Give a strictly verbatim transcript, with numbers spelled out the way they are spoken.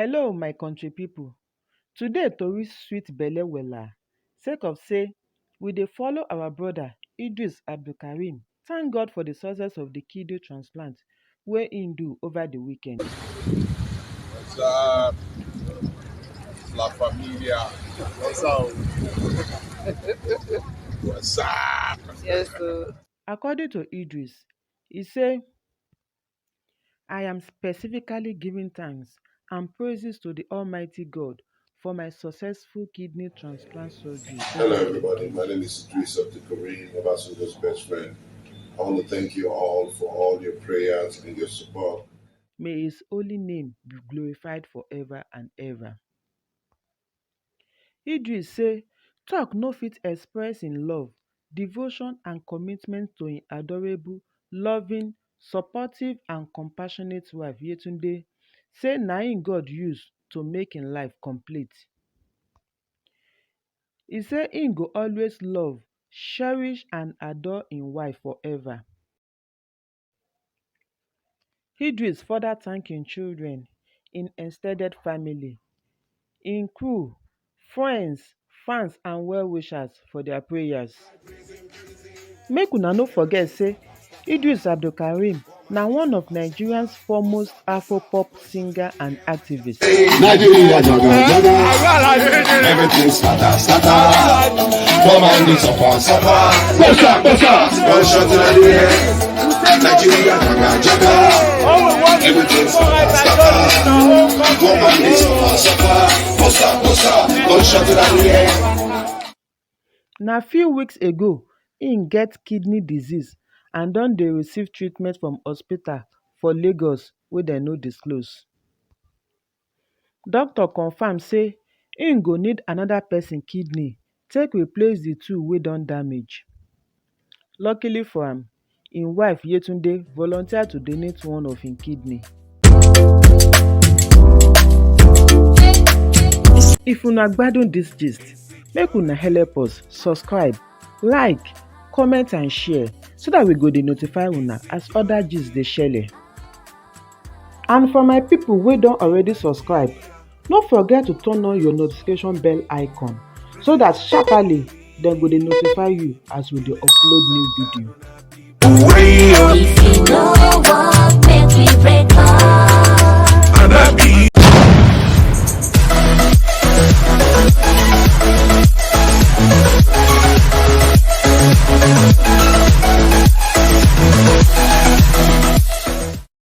Hello, my country people. Today tori sweet belle wella, sake of say we dey follow our brother Idris Abdulkareem thank God for the success of the kidney transplant wey im do over the weekend. What's up? La familia. What's up? What's up? Yes, sir. According to Idris, he say, "I am specifically giving thanks and praises to the Almighty God for my successful kidney transplant surgery." Hello, everybody. My name is Idris Abdulkareem, Obasanjo's best friend. I want to thank you all for all your prayers and your support. May his holy name be glorified forever and ever. Idris say, talk no fit express im love, devotion and commitment to im adorable, loving, supportive and compassionate wife Yetunde, say na im God use to make im life complete. He say im go always love, cherish and adore im wife forever. Idris further thank im children, im extended family, im crew, friends, fans and well-wishers for their prayers. Make una no forget say Idris Abdulkareem na one of Nigeria's foremost Afro-pop singer and activist. Nigeria jaga jaga. Everything scatter scatter. Come on, this up and suffer. Push up, push up. Gunshot in the air. Nigeria jaga jaga. Everything scatter scatter. Come on, this up and suffer. Push up, push up. Gunshot in the air. Na few weeks ago im get kidney disease and don dey receive treatment from hospital for Lagos wey dem no disclose. Doctor confirm say im go need another person kidney take replace the two wey don damage. Luckily for am, im wife Yetunde volunteer to donate one of im kidney. If una gbadun dis gist, make una help us subscribe, like, comment and share so that we go dey notify una as other gist dey shele. And for my people wey don already subscribe, no forget to turn on your notification bell icon so that sharply dem go dey notify you as we dey upload new video. If you know what, make we break